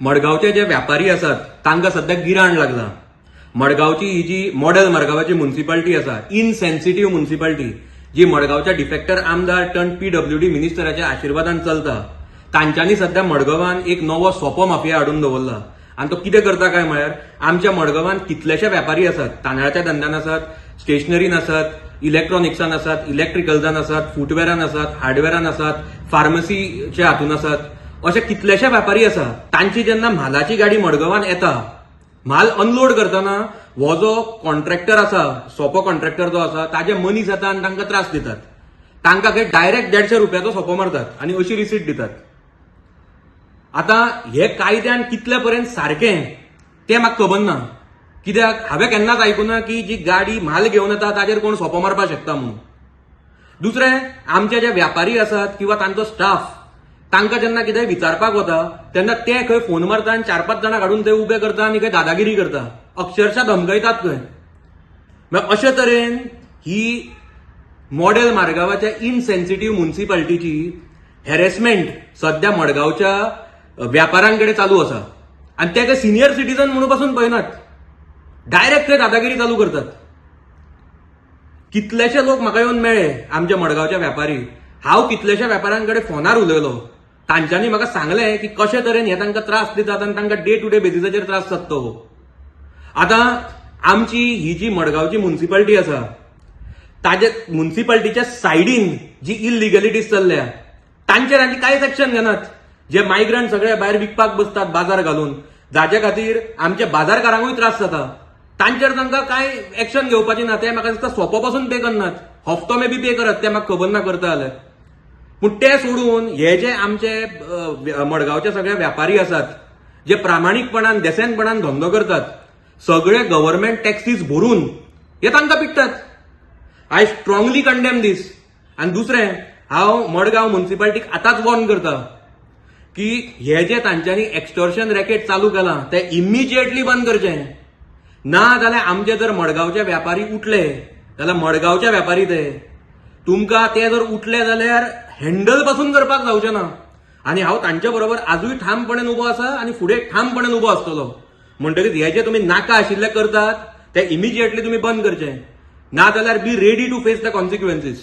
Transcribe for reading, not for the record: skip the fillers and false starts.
मडगांवचे जे व्यापारी आसात तांकां सद्याक गिराण लागलां. मडगांवची ही जी मॉडेल मडगांवाची मुन्सिपाल्टी आसा, इनसेन्सिटीव मुन्सिपाल्टी, जी मडगांवच्या डिफेक्टर आमदार टर्न पीडब्ल्यूडी मिनिस्टराच्या आशिर्वादान चलता, तांच्यांनी सद्या मडगांवान एक नवो सोपो माफिया हाडून दवरला. आनी तो कितें करता काय म्हळ्यार, आमच्या मडगांवान कितलेशे व्यापारी आसात, तांदळाच्या धंद्यान आसात, स्टेशनरीन आसात, इलेक्ट्रॉनिक्सान आसात, इलेक्ट्रिकल्सान आसात, फुटवेरान आसात, हार्डवेरान आसात, फार्मसीच्या हातून आसात, अशे कितलेशे व्यापारी आसा. तांची जेन्ना म्हालाची गाडी मडगांवान येता, म्हाल अनलोड करतना हो जो कॉन्ट्रॅक्टर आसा, सोपो कॉन्ट्रॅक्टर जो आसा, ताजे मनीस येता आनी तांकां त्रास दितात. तांकां खंय डायरेक्ट 150 रुपयाचो सोपो मारतात आनी अशी रिसीट दितात. आतां हे कायद्यान कितले पर्यंत सारकें तें म्हाका खबर ना, कित्याक हांवें केन्नाच आयकुना की जी गाडी म्हाल घेवन येता ताजेर कोण सोपो मारपाक शकता म्हणून. दुसरें, आमचे जे व्यापारी आसात किंवा तांचो स्टाफ, तांकां जेन्ना कितें विचारपाक वता तेन्ना ते खंय फोन मारता आनी चार पांच जाणां हाडून थंय उबे करता आनी खंय दादागिरी करता, अक्षरशा धमकयतात खंय. मागीर अशे तरेन ही मॉडेल मारगांवाच्या इनसेन्सिटीव मुन्सिपाल्टीची हॅरेसमेंट सद्या मडगांवच्या व्यापाऱ्यांकडे चालू आसा. आनी ते काय सिनियर सिटीजन म्हणून पासून पळयनात, डायरेक्ट थंय दादागिरी चालू करतात. कितलेशे लोक म्हाका येवन मेळ्ळे, आमच्या मडगांवचे व्यापारी. हांव कितलेशा व्यापाऱ्यांकडे फोनार उलयलो. तांच्यांनी म्हाका सांगलें की कशे तरेन हे तांकां त्रास दितात आनी तांकां डे टू डे बेसिसाचेर त्रास जाता तो. आतां आमची ही जी मडगांवची मुन्सिपाल्टी आसा, ताजे मुन्सिपाल्टीच्या सायडीन जी इलिगलिटीज चल्ल्या तांचेर आनी कांयच एक्शन घेनात. जे मायग्रंट सगळे भायर विकपाक बसतात बाजार घालून, जाचे खातीर आमच्या बाजारकारांकूय त्रास जाता, तांचेर तांकां कांय एक्शन घेवपाची ना. ते म्हाका दिसता सोपो पासून पे करनात, हप्तो मे बी पे करत, ते म्हाका खबर ना करता जाल्यार. पूण ते सोडून हे जे आमचे मडगांवचे सगळे व्यापारी आसात, जे प्रामाणीकपणान, देसेंतपणान धंदो करतात, सगळे गव्हर्मेंट टॅक्सीस भरून, हे तांकां पिडटात. I strongly condemn this. आनी दुसरें, हांव मडगांव मुन्सिपाल्टीक आतांच वॉर्न करता की हे जे तांच्यांनी एक्स्टॉर्शन रॅकेट चालू केलां ते इमिजिएटली बंद करचें. ना जाल्यार आमचे जर मडगांवचे व्यापारी उठले जाल्यार, मडगांवचे व्यापारी ते तुमकां ते जर उठले जाल्यार हँडल पासून करपाक जावचें ना. आनी हांव तांचे बरोबर आजूय ठामपणान उबो आसा आनी फुडें ठामपणान उबो आसतलो. म्हणटकीच हे जे तुमी नाका आशिल्ले करतात ते इमिजिएटली तुमी बंद करचे, ना जाल्यार be ready to face the consequences.